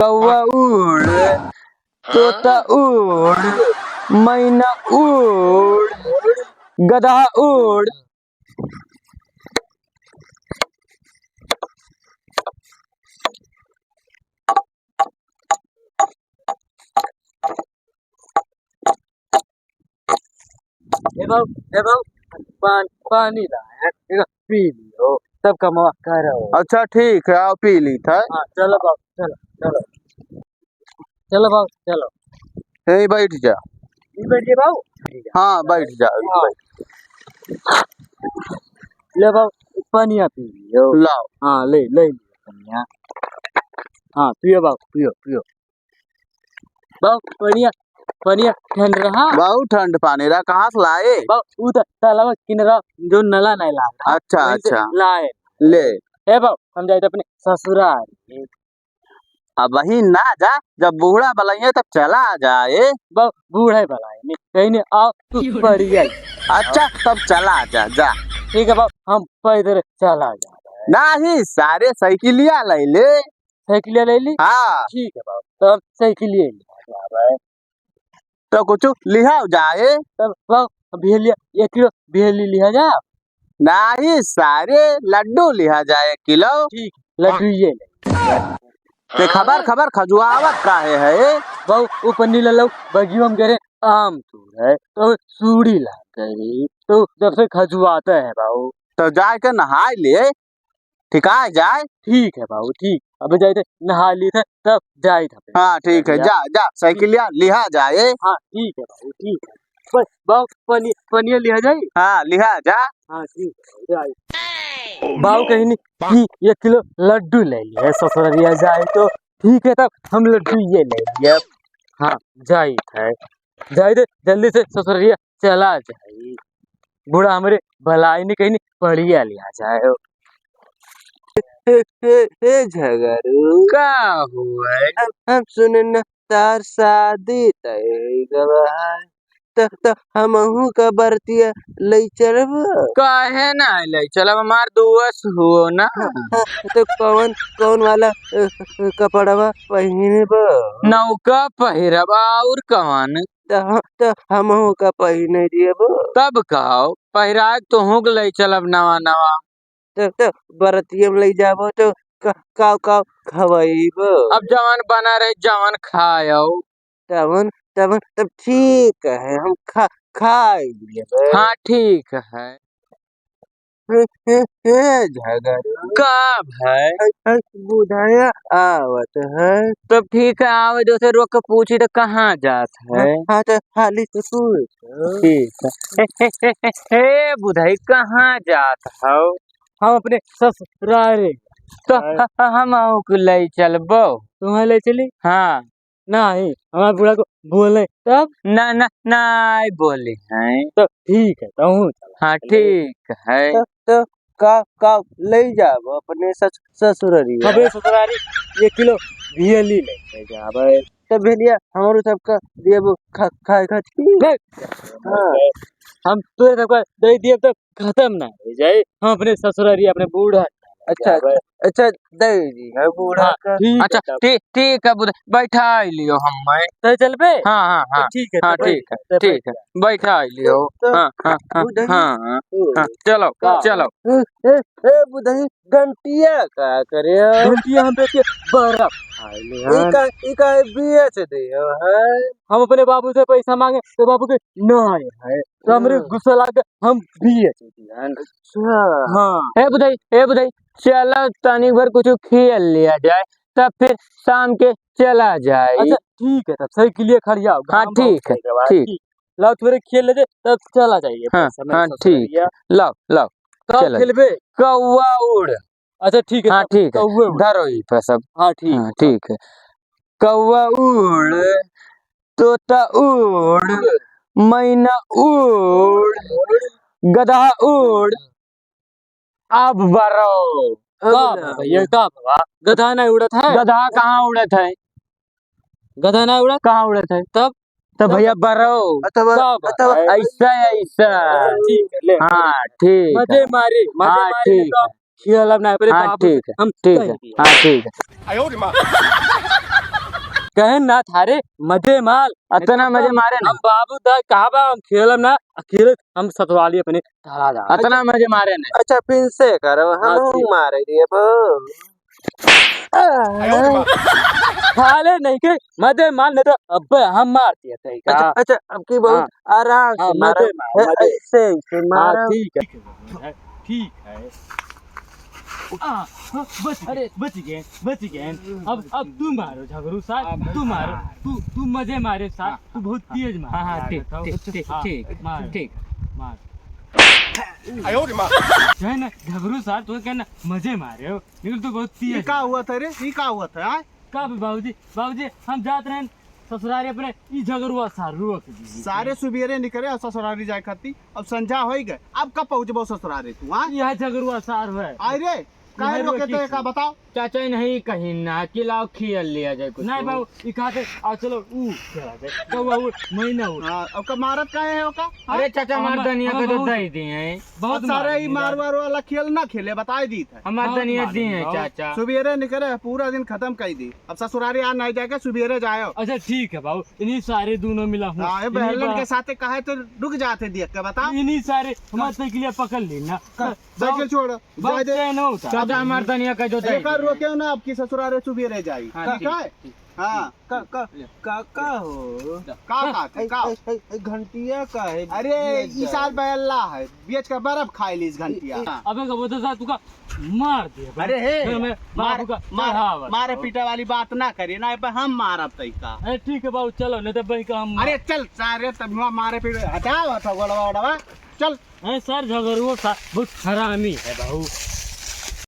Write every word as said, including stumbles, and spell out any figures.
कौआ उड़, तोता उड़, मैना उड़, गदहा उड़। ए बाबू, ए बाबू, पान-, पानी ला, एक पी लियो, तब कमवा करो। अच्छा, ठीक है, आओ पी ली था। हाँ, चलो बाबू, चलो, चलो। चलो बाबू, चलो। यहीं बैठ जा। यहीं बैठ जा बाबू। हाँ, बैठ जा, हाँ। बैठ। ले बाबू, पनिया पी लियो। लाओ। हाँ, ले, ले लियो पनिया। हाँ, पियो बाबू, पियो, पियो। बाबू, पनिया, पनिया ठंड रहा। बहुत ठंड पानी रहा, कहाँ से लाए? बाबू, उ त तालाब किनारा जो नला नहीं लाग रहा, अच्छा, वहीं से अच्छा। लाए। ले। ए बाबू, हम जाइत अपने ससुरारी। अबहीं ना जा, जब बूढ़ा बलाइए तब चला जाए। बाबू, बूढ़ा बलाइए, कहीं नहीं आओ, तू बढ़िया। अच्छा, तब चला जा, जा। ठीक है बाबू, हम पैदल चला जा। नहीं, सारे साइकिलिया ले ले। साइकिलिया ले ली? हाँ। ठीक है बाबू, तब साइकिलिया ले जाबे। तो कुछ लिहाओ जाए। तब बाबू, भेलिया, एक किलो भेली लिहा जा। नहीं सारे, लड्डू लिहा जाए एक किलो। ठीक, लड्डू ये ले। ते खबर खबर खजुआवत काहे है? बाबू, ऊपर नीला लोग बगियो में गए आम तोड़े, तो सूड़ी लाग गई, तो जब से खजुआते हैं बाबू। तो जाए के नहाए ले, ठिकाए जाए। ठीक है बाबू, ठीक। अबे जाइत है, नहा ली थे, तब जाइत है। हाँ, ठीक है, जा, जा, साइकिलिया लिहा जाए। हाँ, ठीक है बाबू, ठीक है। पर बाबू, पनी-, पनिया लिहा जाए? हाँ, लिहा जा। हाँ, ठीक है, जाए। बाबू कहीं नहीं कि एक किलो लड्डू ले लिए, ससुररिया जाए तो ठीक है, तब हम लड्डू ये ले लिए। हाँ, जाइत है, जाइत है, जल्दी से ससुररिया चला जाए। बूढ़ा हमरे भलाई नहीं कहीं नहीं पढ़िया लिहा जाए। हे, हे, हे झगरू। का हुआ है? हम, हम सुने न तार शादी तय गवा है। त, त हमहू का बरतिया लई चलब? काहे ना लई चलब? हमार दोस्त हुओ ना। हाँ, हाँ, तो कौन, कौन वाला, अ, अ, कपड़वा पहिनब? नौका पहिरब और कौन? त ह-, त हमहू का पहिने दियब। तब का हो, पहिराए तोहू के लई चलब नवा नवा। त, त बरतिया में लई जाबो तो का, का, का खवइबो? अब जवन बना रहे, जवन खायो। तवन, तवन, तब ठीक है, हम खा, खाई लेबे। हाँ, ठीक है। हे, हे, हे, झगरू। का भाई? अ, अ, बुढ़ाया आवत है। तब ठीक है, आवे दो से रोक के पूछी तो कहाँ जात है? हाँ, हाँ, तो हाली से पूछ। ठीक है। हे, हे, हे, हे, हे, बुधाई, कहाँ जात हौ? हम अपने ससुरारे। तो ह-, ह-, हम आहू के ले चलबो। तुम्हें ले चली? हाँ। नहीं, हमारे बूढ़ा को बोले तब? ना, ना, नहीं बोले हैं। तो ठीक है, तो हूँ चला। हाँ, ठीक है। तो, तो का, का ले जाब अपने सस-, ससुरारी? अबे ससुरारी, एक किलो भेली ले, ले जाबे। तो भेलिया हमरो सबका देबो खा-, खाए खातिर। नहीं। हाँ। हम तोरे सबका दे दिए तो खत्म ना हो जाए। हम अपने ससुरारी, अपने बूढ़ा अच्छा, जाबे। अच्छा, दे दी है बूढ़ा हाँ, का। ठीक है अच्छा, तब। ठीक, ठीक है, बुध-, बैठा ही लियो हम मैं। तो चलबे? हाँ, हाँ, तो हाँ। ठीक है, हाँ, तो ठीक है, बैठ, तो ठीक है। बैठ। बैठा ही लियो। तो, तो हाँ, हाँ, हाँ, बुधई, हाँ, ओ, हाँ, चलो, का? चलो। ए, ए, ए, बुधई, घंटिया का करे हो? घंटिया हम बेच के बर्फ खा ले ई हैं। का, ई का बेच दे हो, हैं? हम अपने बाबू से पैसा मांगे, तो बाबू के ना आए हैं। तो हमरे हाँ। गुस्सा लाग के हम बेच दिहन। अच्छा। हाँ। ए बुधई, ए बुधई, चला तनी भर कुछ खेल लिया जाए, तब फिर शाम के चला जाए। अच्छा, ठीक है, तब साइकिलिया खड़ियाओ, हाँ, घाम बहुत ठीक है, तेज बा। ठीक। ठीक। लाओ, थोड़े खेल ले दे, तब चला जाइए, हाँ, पैसा मेरे हाँ, साथ ठीक। भैया। लाओ, लाओ, कब चला। खेलबे? कौआ उड़। अच्छा, ठीक है, हाँ, तब ठीक है। कौआ उड़। धरो ई पे सब। हाँ, ठीक हाँ, है। ठीक है। कौआ उड़, तोता उड़, मैना उड़, गदहा उड़, अब बरो। अब का ना। बा भैया, का बा? गदहा नहीं उड़त है? गदहा कहाँ उड़त है? गदहा नहीं उड़त? कहाँ उड़त है? तब? तब तब? भैया बरो। अथवा, का बा अथवा भाई? ऐसा, ऐसा। ठीक है, ले। हाँ, ठीक है। मजे मारे, मजे हाँ, मारे ठीक तो है। खेलब ना, अपने हाँ, बाबू से ठीक है, हम ठीक कह है, दिया। हाँ, ठीक है। आयो रे माँ। कहे ना थारे मजे मार। अतना मजे मारे ना। हम बाबू दा कहा बा, हम खेलब ना, अकेले हम ससुराली अपने चला जा। अतना मजे मारे ना। अच्छा, फिर से करो, हम हाँ, ठीक। मारे दिए बो। साले नहीं के मजे मार, नहीं तो अबे हम मार दिए थे का। अच्छा, अच्छा, अब की बहुत हाँ। आराम से हाँ, मारो। मजे मार, ए, मजे। ऐसे, ऐसे हाँ, मारो। ठीक है। ठीक है। आ, हाँ, बच गए, अरे। बच गए, बच गए। अब, अब तू मारो झगड़ू सार, हाँ, तू मारो, हाँ। तू, तू मजे मारे सार, हाँ, तू बहुत हाँ, तेज मार। हाँ, हाँ, ठीक, ठीक, ठीक, हाँ, ठीक, मार, ठीक। मार। आयो रे माँ। कहे ना झगड़ू सार, तू कहना मजे मारे हो, लेकिन तू बहुत तेज ई का मार। हुआ था रे? ई का हुआ था, हाँ? का बे बाबूजी, बाबूजी, हम जात रहन ससुरारी अपने, ई झगड़ुआ सार रोक दी। सारे सुबेरे निकरे और ससुरारी जाए खाती, अब संझा होई गए, अब कब पहुँचबो ससुरारी तू, हाँ? यह झगड़ुआ सार है। अरे, काहे नहीं रोके रोकी तो थी। का बताओ? चाचा नहीं कहीं ना कि लाओ खियल लिया जाए कुछ। नहीं बाबू, ई खाते, आ चलो, ऊ खेला दे। तो वो, वो, मैं ना वो। हाँ, अब का मारत काहे है ओका? हाँ? अरे चाचा, मार हम, दनिया हम का तो बहुत, दे दिए हैं। बहुत अब सारे मार ई दिए मार यार। वार वाला खेल ना खेले, बताए दी था। हमार बहुत दनिया मार दिए हैं बाबू। चाचा। सुबेरे निकरे, पूरा दिन खत्म कर दी। अब ससुरारी आ नहीं जाके सुबेरे जायो। अच्छा ठीक है बाबू, इन्हीं सारे दोनों मिला हूँ। हाँ, ये इन्हीं बहलन बा- के साथे कहे तो रुक जाते देख के, बताओ। इन्हीं सारे हमारे हाँ। साइकिलिया पकड़ लेना। कर, साइकिल छोड़, बाबू जाए दे। चैन होता। चाचा, हमार दनिया का जो एक दे बार दिए। रोके ना, आपकी ससुरारी सुबेरे जाई। हाँ, ठीक ठीक है? ठीक। हाँ। का, का, का, का हो? का, का, ए, का? ए, ए, ए, घंटिया का है? अरे, बेच ई साल जाए। बैल्ला है, बेच के बर्फ खाए ली इस घंटिया। ए, ए, हाँ। अबे, का बोलते साहब, तू का मार दिया, अरे हे, फिर मैं मार, बाबू का मार, चढ़ावा मारे था। पीटे वाली बात ना करिए ना, अब हम मारब तई का। अरे ठीक है बाबू, चलो, नहीं तो भाई का हम अरे चल सारे, तब हुआ मारे पीटे, हटाओ, हटाओ, गोड़वा, गोड़वा, चल। अरे सर, झगड़ुआ सा बहुत हरामी है बाबू।